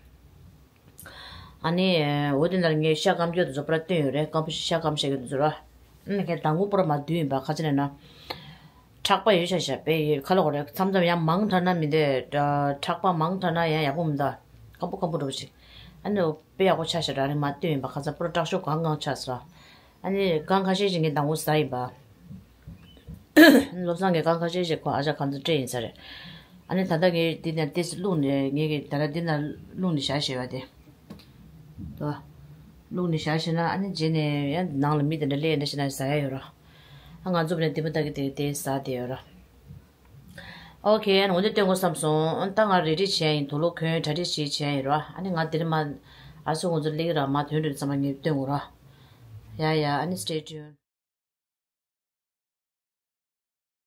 ཨ་ནི་འོ་དེ་ནར་ངས་ཤ་སྐམ་རྒྱུ་དེ་ཚོ་པར་བཏོན་ཡོད་རེད་སྐམ་པོ་ཤ་སྐམ་བཤད་རྒྱུ་དེ་ཚོ་ར། ཨ་ནི་ངས་དང་པོ་པར་མ་བསྡུས་ཡིན་པ་ཁ་ཅིག་ནས་ན། ཁྲག་པ་ཡོད་ཤ་ཤ་པས་ཡོད་ཁ་ལོ་གོ་རེད་མཚམས་མཚམས་ཡང་མང་དྲགས་ན་མི་འདོད་ཁྲག་པ་མང་དྲགས་ན་ཡང་ཡག་པོ་མི་འདུག་སྐམ་པོ་སྐམ་པོ་འགྲོ་ཞིག་ཨ་ནི་དཔེ་ཡག་པོ་ཆགས་ཤག་ར་ནི་མ་བཏོན་ཡིན་པ་ཁ་ཚ་པུ་ར་དྲག་ཤོས་གང་གང་ཆགས་སོ། ཨ་ནི་གང་ཁ་ཤས་ཤིག་ངས་དང་པོ་ཟ་ཡིན་པ། བློ་བཟང་གིས་གང་ཁ་ཤས་ཤིག་ཁོ་ཨ་ཅག་གང་ཚོད་སྤྲད་ཡིན་ས་རེད། ཨ་ནི་ད་ལྟ་ངས་འདི་ནས་ཏེས་བླུགས་ནས་ངས་ཀྱི་ད་ལྟ་འདི་ན་བླུགས་ནས་བཞག་ཤེས་པ་དེ། དོ། བླུགས་ནས་བཞག་ཤེས་ན་ཨ་ནི་རྗེས་ནས་ཡང་ནང་ལ་མི་དེ་འདྲ་སླེབས་འདྲ་ཤེས་ན་ཟ་ཡ་ཡོད་ར། ཨ་ང་ཚོ་བ་ནས་འདི་མོ་ད་གི་དེ་དེ་ཟ་དེ་ཡོད་ར། ཨོ་ཁེ་ཨ་ནི་འོ་འདི་སྟོན་དགོས་བསམ་སོང་ད་ང་རེ་རེ་བྱས་ཡིན་དུག་ལོག་གོན་གྲ་སྒྲིག་བྱེད་བྱས་ཡིན་ར་ཨ་ནི་ང་འདིར་མ་ཨ་སོ་ང་ཚོ་སླེབས་ར་མ་དོན་འདྲ་ཚང་མ་ངས་སྟོན་དགོས་ར། ཡ་ཡ་ཨ་ནི་stay tuned།